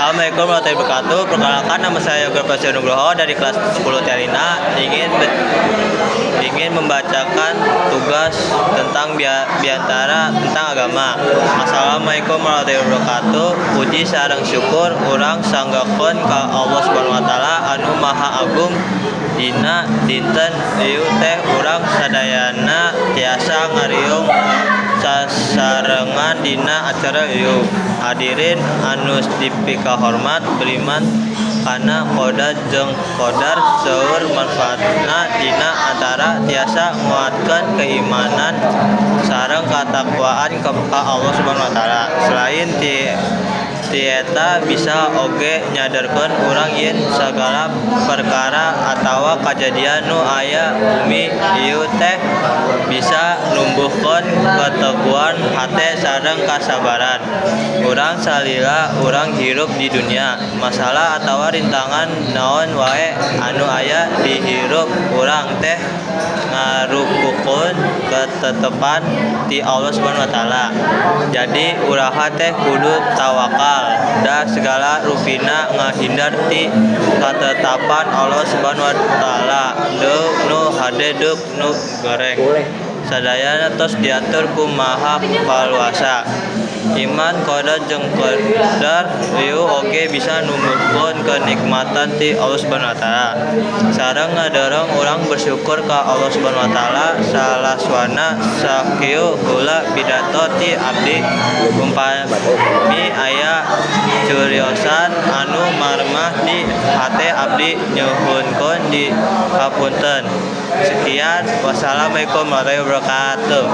Assalamualaikum warahmatullahi wabarakatuh. Perkenalkan, nama saya Yoga Prasetyo Nugroho dari kelas 10 Telina ingin membacakan tugas tentang biantara tentang agama. Assalamualaikum warahmatullahi wabarakatuh. Puji sareng syukur urang sanggakeun ka Allah Subhanahu wa Taala anu Maha Agung. Dina dinten ieu teh urang sadayana tiasa ngariung sasarengan dina acara ieu. Hadirin anu dipikahormat, beriman kana qada jeung qadar seueur manfaatna, dina antara tiasa nguatkeun keimanan sareng katakwaan ka Allah Subhanahu wa Taala. Selain ti eta, bisa oge nyadarkeun urang yen sagala perkara atawa kajadian nu aya bumi ieu teh bisa numbuhkeun keteguhan hate sareng kasabaran urang salila urang hirup di dunya. Masalah atawa rintangan naon wae anu aya di hirup urang teh ngarupukeun ketetepan ti Allah Subhanahu wa Taala. Jadi urang teh kudu tawakal da sagala rupina ngahindar ti katetapan Allah Subhanahu wa Taala, deuk nu hade deuk nu goreng, sadayana tos diatur ku Maha Paluasa. Iman qada jeung qadar ieu oge bisa numbuhkeun kenikmatan ti Allah Subhanahu wa Taala sareng ngadorong urang bersyukur ka Allah Subhanahu wa Taala. Salaswana sakieu heula pidato ti abdi. Upami aya cariosan anu maremah di hate abdi, nyuhunkeun dihapunten. Sekian, wassalamualaikum warahmatullahi wabarakatuh.